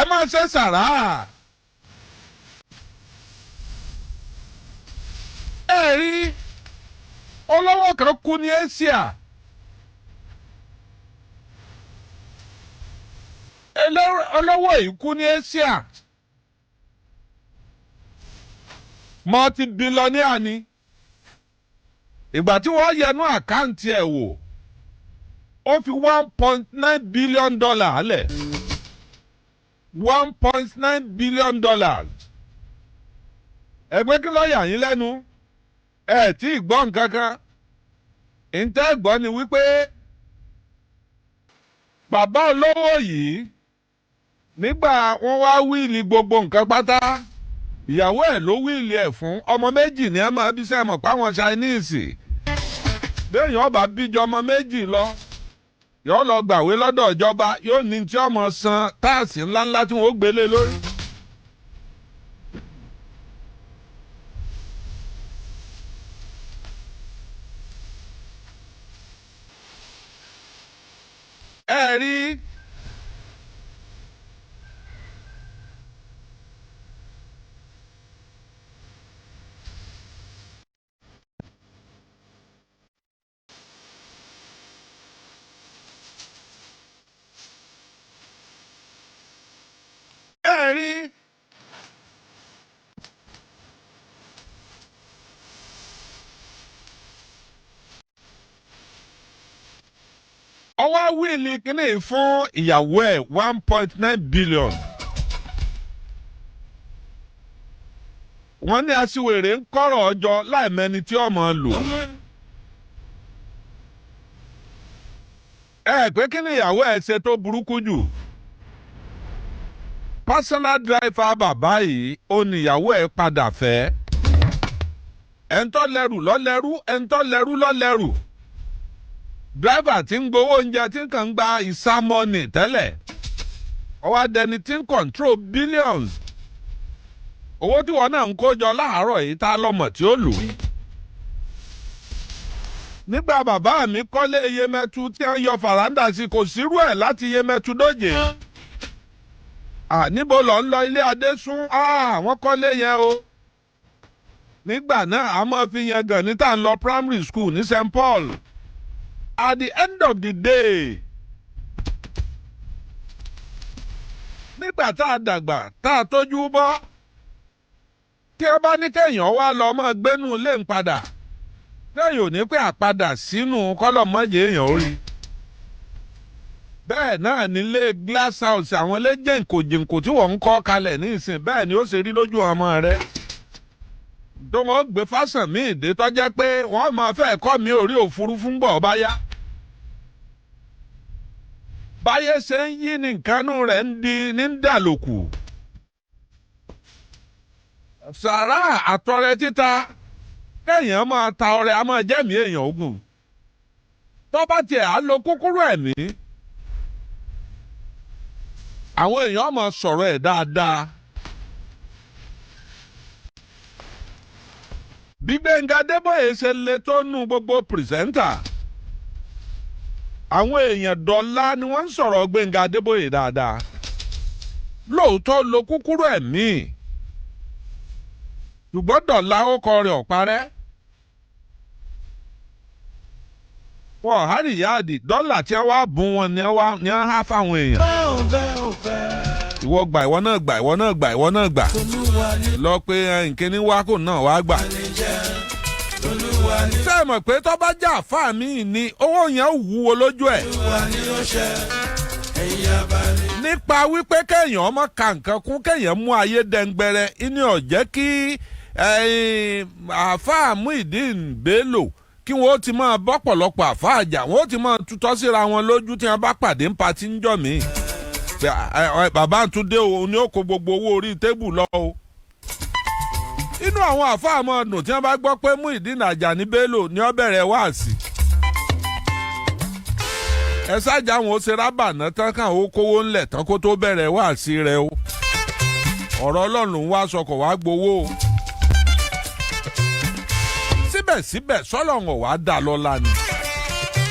Ẹ máa ṣe sàrà. Ẹ rí olówó kan kú ní Asia. Olówó yìí kú ní Asia. Multi-billionaire ni. Ìgbà tí wọ́n yẹnu account ẹ̀ wò, ó fi $1.9 billion lẹ̀. $1.9 billion. Ẹgbẹ́ kí ló yà yín lẹ́nu? Ẹ tí ì gbọ́ nǹkan kan. Ǹtẹ́ gbọ́ ni wípé bàbá olówó yìí, nígbà wọ́n wá will gbogbo nǹkan pátá, ìyàwó ẹ̀ ló will ẹ̀ fún. Ọmọ méjì ní ẹ máa bí sẹ́mọ̀ páwọn Chinese, béèyàn ọba bíjọ ọmọ méjì lọ, yóò lọ gbàwé lọ́dọ̀ ìjọba, yóò ní tí ọmọ san tax ńláńlá tí wọ́n ó gbélé lórí. Ẹ rí ẹ rí ọwọ́ will kínní fún ìyàwó ẹ̀, 1.9 billion. Wọ́n ní aṣiwèrè ń kọ́rọ̀ ọjọ́ láìmẹ́ni tí ọmọ lò. Ẹ pé kí ni ìyàwó ẹ̀ ṣe tó burúkú jù? Personal driver bàbá yìí, ó ní ìyàwó ẹ̀ padà fẹ́. Ẹ̀ńtọ́ lẹ́rù lọ́lẹ́rú, ẹ̀ńtọ́ lẹ́rú lọ́lẹ́rù. Driver tí ń gbowó oúnjẹ, tí ń kàn ń gba ìsámọ́nì tẹ́lẹ̀, ọwọ́ adẹni tí ń control billions. Owó tí wọn náà ń kó jọ láàárọ̀ yìí, tá lọ́mọ tí ó lò. Nígbà bàbá mi kọ́lé Yemẹtu tí wọ́n yọ fàràǹdà sí, kò sírú ẹ̀ láti Yemẹtu dóje. Níbo lọ ń lọ? Ilé Adésún, wọ́n kọ́lé yẹn o. Nígbà náà, a máa fi yẹn gàn ní tá à ń lọ primary school ní St Paul. At the end of the day, nígbà tá a dàgbà, tá a tójú bọ́, tí wọ́n bá ní kéèyàn wá lọ máa gbénú ilé ń padà, téèyàn ò ní pé àpadà sínú kọ́lọ̀mọ́jì èèyàn ó rí. Bẹ́ẹ̀ náà nílé glass house, àwọn ilé jìnkòjìnkò tí wọ́n ń kọ́ kalẹ̀ ní ìsìn, bẹ́ẹ̀ ni ó ṣe rí lójú ọmọ rẹ̀ tó wọ́n gbé fásán míì dé, tọ́jẹ́ pé wọ́n máa fẹ́ kọ́ mi orí òfurufú ń bọ̀ bá yá. Báyé ṣe ń yí ní nǹkanú rẹ̀ ń di ní ń dàlòkù. Sàrà àtọrẹ títa, kéèyàn máa ta ọrẹ, a máa jẹ́mìí èèyàn ogun. Tó bá tiẹ̀ á lo kúkúrú ẹ̀mí, àwọn èèyàn máa sọ̀rọ̀ ẹ̀ dáadáa. Bí Gbẹ́ngà Adébóyè ṣe le tó nù gbogbo presenter, àwọn èèyàn dọ́là ni wọ́n ń sọ̀rọ̀ Gbẹ́ngà Adébóyè dáadáa. Lóòótọ́ lo kúkúrú ẹ̀mí, ṣùgbọ́n dọ̀là ó kọ rẹ̀ ọ̀parẹ́. Wọn hárì yáàdì dọ́là tí wọ́n wá bùn wọn ni wọ́n há fáwọn èèyàn. Ìwọ gbà, ìwọ náà gbà, ìwọ náà gbà, ìwọ náà gbà. Lọ pé nkíní wá kò náà wá gbà. Ṣé ẹ mọ̀ pé tó bá jà fáà mí ni owó yẹn wúwo lójú ẹ̀? Nípa wípé kéèyàn ọmọ ka nǹkan kún, kéèyàn mú ayé dẹ́ngbẹ̀rẹ̀ ní ọ̀jẹ́ kí àáfàá Muyideen Bello, kí wọ́n ti máa bọ́pọ̀lọpọ̀ àáfàá jà, wọ́n ti máa tutọ́ síra wọn lójú tí wọ́n bá pàdé ń patí ń jọ mí. Bàbá Túndé o ní ó kó gbogbo owó orí table lọ o. Inú àwọn àáfàá máa dùn tí wọ́n bá gbọ́ pé Muyideen Ajani Bello ní ó bẹ̀rẹ̀ wáàsí. Ẹ ṣáàjà wọn ó ṣe rábà náà tán, káwọn ó kówó ńlẹ̀ tán kó tó bẹ̀rẹ̀ wáàsí rẹ o. Ọ̀rọ̀ Ọlọ́run ń wá sọkọ̀ wá gbowó o. Síbẹ̀síbẹ̀, sọ́lọ́run wàá dà lọ́la ni.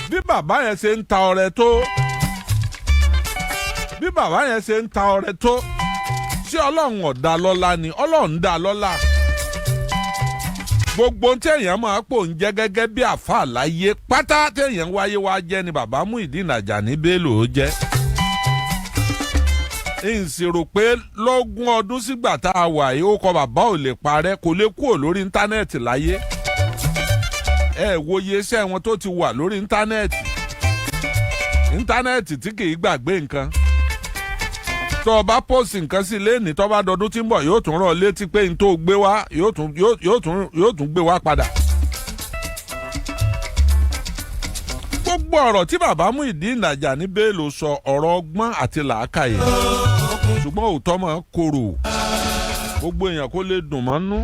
Bí bàbá yẹn ṣe ń ta ọrẹ tó, bí bàbá yẹn ṣe ń ta ọrẹ tó, Ṣé Ọlọ́run ò dá lọ́lá ni? Ọlọ́run dá lọ́lá. Gbogbo téèyàn máa pò ń jẹ́ gẹ́gẹ́ bí àáfàá láyé pátá, téèyàn wáyé wá jẹ́ ni bàbá Muyideen Ajani Bello ó jẹ́. N sì rò pé lógún ọdún sígbà tá a wà yìí, ó kọ bàbá ò lè parẹ́, kò lè kúrò lórí íńtánẹ́ẹ̀tì láyé. Ẹ wo iye iṣẹ́ wọn tó ti wà lórí íńtánẹ́ẹ̀tì, íńtánẹ́ẹ̀tì tí kì í gbàgbé nǹkan. Tó o bá post nǹkan sí lẹ́ẹ̀ni, tó bá dọdún tí ń bọ̀, yóò tún rán ọ létí pé n tó gbé wá, yóò tún gbé wá padà. Gbogbo ọ̀rọ̀ tí bàbá Muyideen Ajani Bello sọ, ọ̀rọ̀ ọgbọ́n àti làákàyè, ṣùgbọ́n òótọ́ máa korò. Gbogbo èèyàn kó lè dùn mọ́nú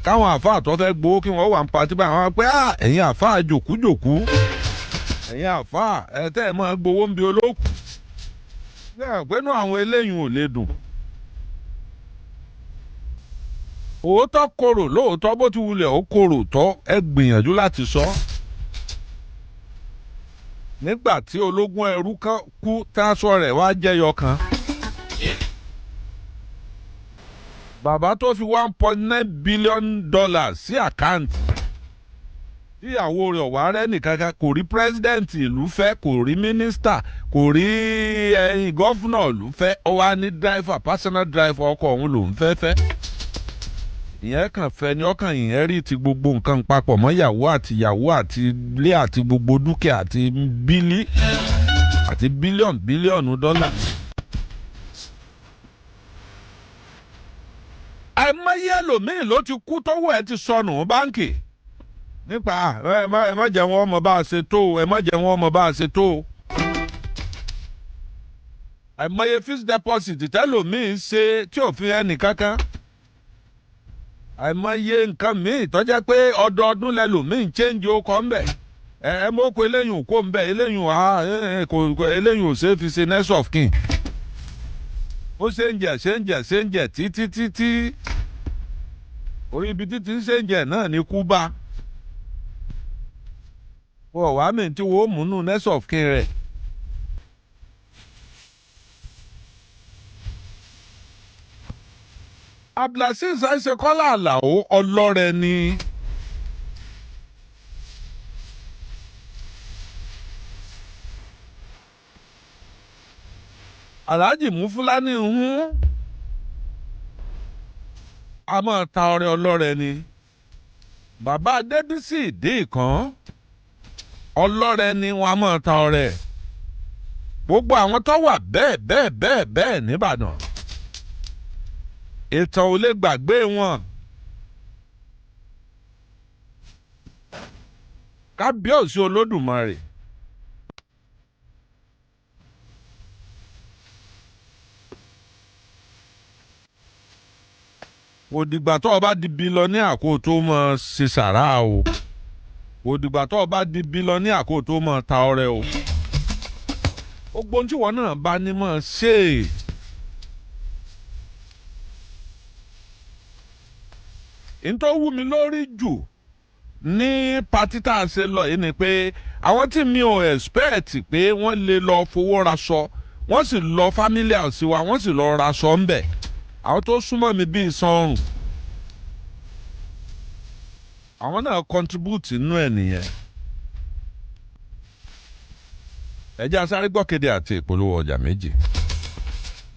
káwọn àáfàá tó fẹ́ gbowó kí wọ́n wà ń patí báyìí, wọ́n á pé, "Ẹ̀yin àáfàá jòkújòkú, ẹ̀yin àáfàá ẹ̀ tẹ́ ẹ̀ máa gbowó ń bi olókùú." Pẹ́ẹ́nú àwọn eléyìí ò lè dùn. Òótọ́ korò lóòótọ́, bó ti wulẹ̀ ó korò tọ́, ẹ gbìyànjú láti sọ. Nígbà tí ológun ẹrú kú, táṣọ rẹ̀ wá jẹyọ kan. Bàbá tó fi $1.9 billion sí account, tíyàwó rẹ̀ ọ̀wá rẹ̀ nìkan kan, kò rí president ìlú fẹ́, kò rí mínísítà, kò rí ẹyin governor ìlú fẹ́, ó wá ní driver, personal driver ọkọ̀ òun lòún fẹ́ fẹ́. Ìyẹn kàn fẹ́ ni ọkàn ìyẹn rí ti gbogbo nǹkan papọ̀ mọ́ ìyàwó àti ìyàwó àti ilé àti gbogbo dúkìá àti bílí àti bílíọ̀nù bílíọ̀nù dọ́là. Àìmọye ẹlòmíì ló ti kú tọ́wọ́ ẹ ti sọnù báǹkì nípa ẹ má jẹ́ wọn mọ̀ bá a ṣe tó o, ẹ má jẹ́ wọn mọ̀ bá a ṣe tó o. Àìmọye fixed deposit tẹ́lòmíì ṣe tí ò fi ẹnì kankan. Àìmọye nǹkan míì tó jẹ́ pé ọdọọdún lẹ́lòmíì ń change ó kọ́ ń bẹ̀. Ẹ mọ̀ kó eléyìí kó ń bẹ̀, eléyìí kò eléyìí ò ṣe é fi ṣe next of kin. Ó ṣe ń jẹ, ṣe ń jẹ, ṣe ń jẹ títí títí, orí ibi títí ń ṣe ń jẹ náà ní kú bá wọ́n wá mi tí wọ́n mú nù next of kin rẹ̀. Abdulaziz Àìṣekọ́lá Àlàó, ọlọ́rẹ ni. Alhaji Mufulani ń a máa ta ọrẹ, ọlọ́rẹ ni. Bàbá Adébísì ìdí ìkan, ọlọ́rẹ ni, wọ́n a máa ta ọrẹ. Gbogbo àwọn tó wà bẹ́ẹ̀ bẹ́ẹ̀ bẹ́ẹ̀ bẹ́ẹ̀ nìbàdàn, ìtàn ò lè gbàgbé wọn. Kábíyèsí Olódùmarè. Kò dìgbà tó o bá di billionaire kó o tó mọ̀ ṣe sàrà o. Kò dìgbà tó o bá di billionaire kó o tó mọ̀ ta ọrẹ o. Gbogbo ohun tí wọn náà bá ní mọ̀ ṣe é. Ntọ́ wú mi lórí jù ní party tá a ṣe lọ yìí ni pé àwọn tí mi ò expect pé wọ́n lè lọ fowó raṣọ, wọ́n sì lọ family house wa, wọ́n sì lọ raṣọ ńbẹ̀, àwọn tó súnmọ́ mi bíi sanrùn, àwọn náà contribute nínú ẹ̀ nìyẹn. Ẹ jẹ́ a sáré gbọ́ kéde àti ìpolówó ọjà méjì.